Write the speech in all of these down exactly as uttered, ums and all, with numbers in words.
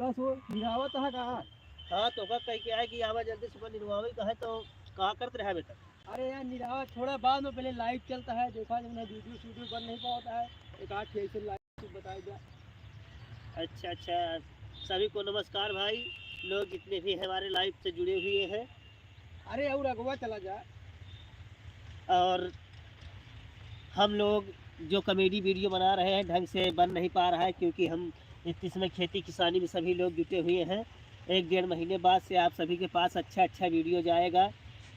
बस वो निरावत है का? हाँ, तो का कह के आए कि आवा जल्दी सुबह निरवावे का है, तो कहा करत रहा बेटा? अरे यार, निरावत थोड़ा बाद में, पहले लाइव चलता है, देखा जब ना वीडियो वीडियो बन नहीं पाता है, एक आध ऐसे लाइव बताया जाए। अच्छा, अच्छा, सभी को नमस्कार भाई, लोग जितने भी हमारे लाइव से जुड़े हुए हैं। अरे, और अगवा चला जा। और हम लोग जो कॉमेडी वीडियो बना रहे हैं, ढंग से बन नहीं पा रहा है, क्योंकि हम इस समय खेती किसानी में सभी लोग जुटे हुए हैं। एक डेढ़ महीने बाद से आप सभी के पास अच्छा अच्छा वीडियो जाएगा,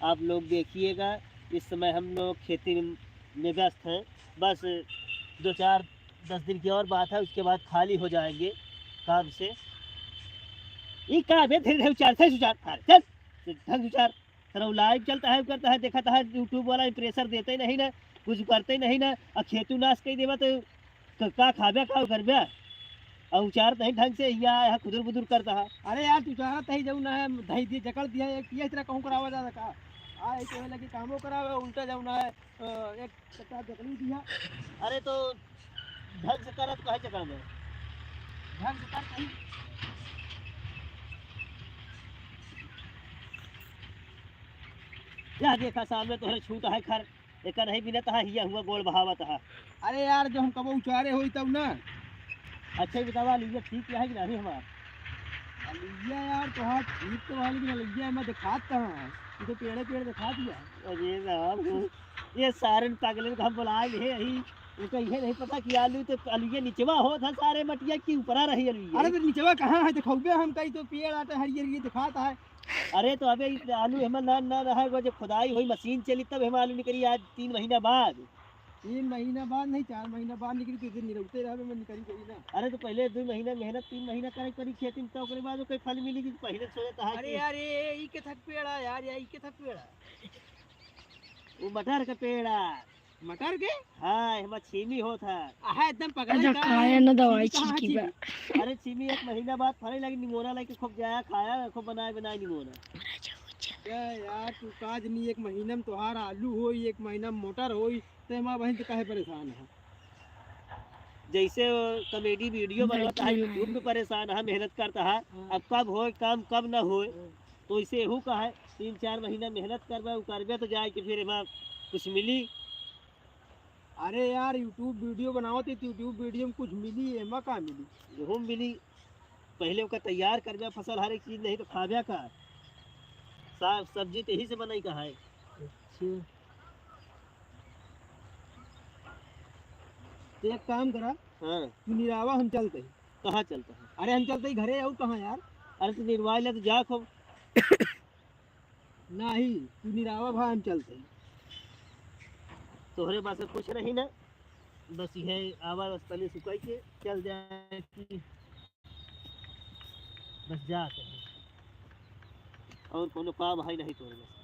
आप लोग देखिएगा। इस समय हम लोग खेती में, में व्यस्त हैं, बस दो चार, दस दिन की और बात है, उसके बाद खाली हो जाएंगे काम से। ई का बे, धीरे धीरे उचार, सही से उचार, अरे चल, ढंग से उचार। तेरा लाइव चलता है, करता है, देखता है, YouTube वाला प्रेशर देते ही नहीं ना, कुछ करते ही नहीं ना, और खेतू नाश कर देवा तो क-, का खाबे, का करबे? और उचार नहीं ढंग से, यहाँ, यहाँ खुदुर बुदुर करता है। अरे यार, तू चाहत ही जौन है, धई दिए, जकड़ दिया, एक ये तरह कहूँ करावा जा सका। आ, एक तो लगे कामो करावे, उल्टा जौन है, अ, एक कट्टा जकड़ी दिया। अरे तो ढंग से करत काहे जकड़ में? ढंग से कर कहीं। या देखा सामने तोहरे छूट है खर, एकर नहीं बिनत है, हिया हुआ गोड़ बहावत है। अरे यार, जो हम कबो उचारे होई तब ना। अच्छा, ये बतावा, अलुइया ठीक है कि नहीं हमार? अलुइया यार, तोहार ठीक तो है, लेकिन अलुइया मैं दिखात कहाँ है? तू तो पेड़े पेड़ दिखा दिया। अरे राम, ये सारन पागलन को हम बुलाए ले यही, उनका ये नहीं पता कि आलू तो, अलुइया निचवा होत है सारे मटिया की ऊपरा रही अलुइया। अरे तो निचवा कहाँ है? दिखौबे हम कहीं तो पेड़ आटे हरियर हरियर दिखात है। अरे तो अबे ई आलू हमें ना, ना रहे, वो जब खुदाई होई, मशीन चली तब हम आलू निकली आज तीन महीना बाद। तीन महीना बाद नहीं, चार महीना बाद निकली, तो फिर निरौते रहबे में निकली गई ना। अरे तो पहले दो महीना मेहनत, तीन महीना करे पड़ी खेती में, तो ओकरे बाद ओकर फल मिली कि पहले सोचे तो है अरे कि यार, ये, ये, ई के थक पेड़ा यार, या ई के थक पेड़ा? वो मटर का पेड़ा। मटर के? हाँ, एमा छीमी होत है। अहा, एकदम पगला अच्छा, का काहे है? न दवाई छीमी कहाँ है छिड़की बा? छीमी? अरे छीमी एक महीना बाद फरे लगी, निमोना लेके खूब जाया खाया, खूब बनाए बनाए निमोना। क्या यार, तू काज नहीं, एक महीना में तोहार आलू होई, एक महीना में मटर होई, तो एमा बहन तो काहे परेशान है? जैसे वो कॉमेडी वीडियो बनाता है, YouTube पे परेशान है, मेहनत करता है, हाँ। अब कब होए काम, कब ना होए, हाँ। तो इसे एहू का है, तीन चार महीना मेहनत करबे, उ करबे तो जाए कि फिर एमा कुछ मिली। अरे यार, YouTube वीडियो बनावत ही तो YouTube वीडियो में कुछ मिली, एमा का मिली? गेहूँ मिली, पहले ओका तैयार करबे फसल, हर एक चीज, नहीं तो खाबे का? साग सब्जी तो यही से बनाई का है। अच्छा, तो एक काम करा, हाँ। तू निरावा, हम चलते हैं। कहाँ चलता है? अरे हम चलते ही घरे, और कहाँ यार? अरे तू निरवाई ले तो जा खूब। नहीं, तू निरावा भा, हम चलते ही। तोहरे पास कुछ नहीं ना, बस यह आवा, बस तनी सुखाई के चल जाए कि बस जा कहीं। और कोनो काम है नहीं तोहरे पास।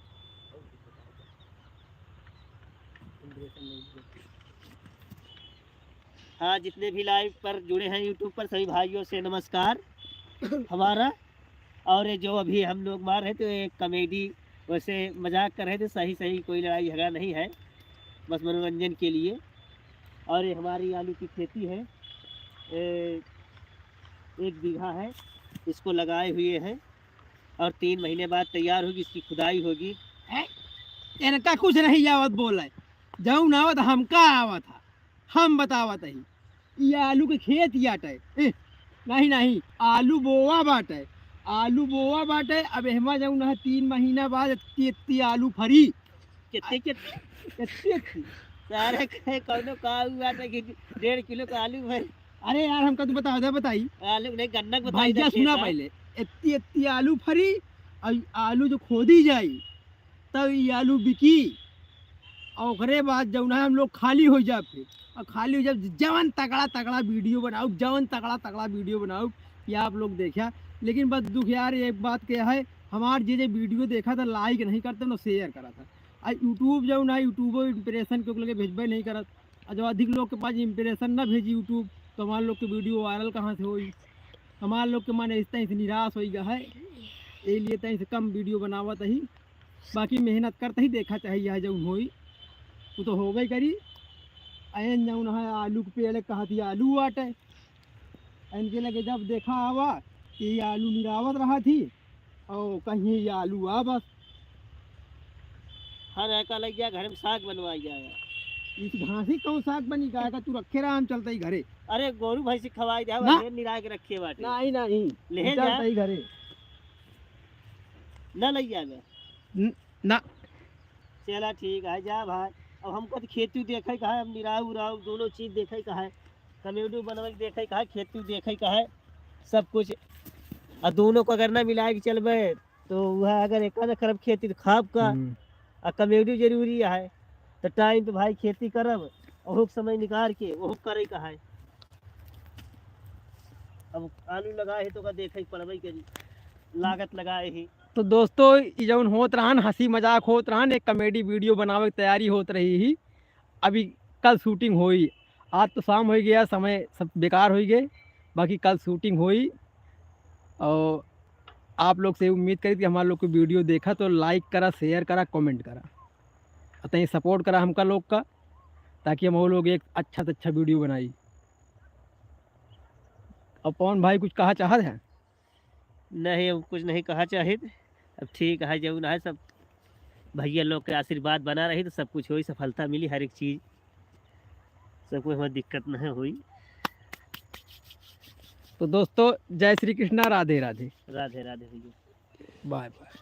हाँ, जितने भी लाइव पर जुड़े हैं YouTube पर, सभी भाइयों से नमस्कार हमारा। और ये जो अभी हम लोग मार रहे थे, एक कॉमेडी, वैसे मजाक कर रहे थे, सही सही कोई लड़ाई झगड़ा नहीं है, बस मनोरंजन के लिए। और ये हमारी आलू की खेती है, ए, एक बीघा है, इसको लगाए हुए हैं और तीन महीने बाद तैयार होगी, इसकी खुदाई होगी। हैं? इनका कुछ नहीं आवत बोले, जौन आवत हमका आवत है, हम बतावत ही। ई आलू के खेत ही आटे। ए, नहीं, नहीं, आलू बोवा बाटे, आलू बोवा बाटे। अब एहमा जौन है, तीन महीना बाद एत्ती, एत्ती आलू फरी। कितने, कितने? एत्ती, एत्ती। सारे कहे कौनो का हुआ था कि डेढ़ किलो का आलू भरी। अरे यार, हमका तू बता दे, बताई। आलू नहीं, गन्ना के बताई भैया, दे सुना खेत, हाँ। पहले, एत्ती, एत्ती आलू फरी, और आलू जो खोदी जाई, तब ई आलू बिकी। और ओकरे बाद जौन है हम लोग खाली हो जाब फिर, और खाली हो जाब, जवन तगड़ा तगड़ा वीडियो बनाउब, जवन तगड़ा तगड़ा वीडियो बनाउब, ये आप लोग देखा। लेकिन बस दुख यार एक बात के है, हमार जे जे वीडियो देखा था, लाइक नहीं करते ना शेयर करा था। आ YouTube जौन है, YouTube इम्प्रेशन के लगे भेजबे नहीं करत। और जब अधिक लोग के पास इम्प्रेशन ना भेजी YouTube, तो हमार लोग के वीडियो वायरल कहाँ से होई? हमार लोग के मन इस तरह से निराश होई गया है, यही लिए तनी से कम वीडियो बनावत ही। बाकी मेहनत करते ही देखा चाहे यह जौन होई, वो तो होबे करी। एन जौन है आलू के पेड़ कहा थी आलू आटे, इनके लगे जब देखा आवा ये आलू निरावत रहा थी, और कहीं ये आलू आ बस। हर एका लग गया, घर में साग बनवाई जाए। इस घासी कौन साग बनी, गाय का तू रखे रहा, हम चलते ही घरे। अरे, गोरू भैंसी खवाई दे, ना। ढेर निराय के रखे बाटे। नहीं, नहीं, ले हम जा। चलते ही घरे। ना लग जाएगा। न-, ना। चला ठीक है, जा भाई। अब हमको तो खेती देखे का है, अब निराव उराव दोनों चीज देखे का है, कमेडू बनवे के देखे का है, खेती देखे का है, सब कुछ। और दोनों को अगर ना मिलाए के चलबे तो वह अगर एक आध करब खेती तो खाब का, हम्म। और कमेडू जरूरी है, तो टाइम पे भाई खेती करब, ओहू के समय निकाल के ओहू करे का है। अब आलू लगाए है तो का देखे के पड़बे करी, लागत लगाए ही। तो दोस्तों, ई जौन होत रहन, हंसी मजाक होत रहन, एक कमेडी वीडियो बनावे के तैयारी होत रही ही। अभी कल शूटिंग होई, आज तो शाम हो गया, समय सब बेकार हो गए, बाकी कल शूटिंग होई। और आप लोग से उम्मीद करी कि हमारे लोग की वीडियो देखा तो लाइक करा, शेयर करा, कमेंट करा, और तनी सपोर्ट करा हमका लोग का, ताकि हम वो लोग एक अच्छा से अच्छा वीडियो बनाई। अब पवन भाई कुछ कहा चाहत है? नहीं, अब कुछ नहीं कहा चाहित। अब ठीक है, जौन है सब भैया लोग के आशीर्वाद बना रही तो सब कुछ होई, सफलता मिली हर एक चीज, सब कुछ हमारी दिक्कत नहीं हुई। तो दोस्तों, जय श्री कृष्णा, राधे राधे। राधे राधे भैया। Bye bye.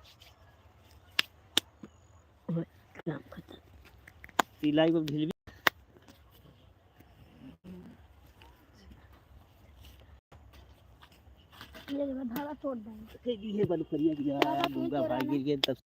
काम खत्म। ई लाइव अब ढील भी। ये देखो, धारा तोड़ देंगे। ये बलुकरिया की यार, धारा तोड़ दूंगा के भाई, रहना। गिर गए तब।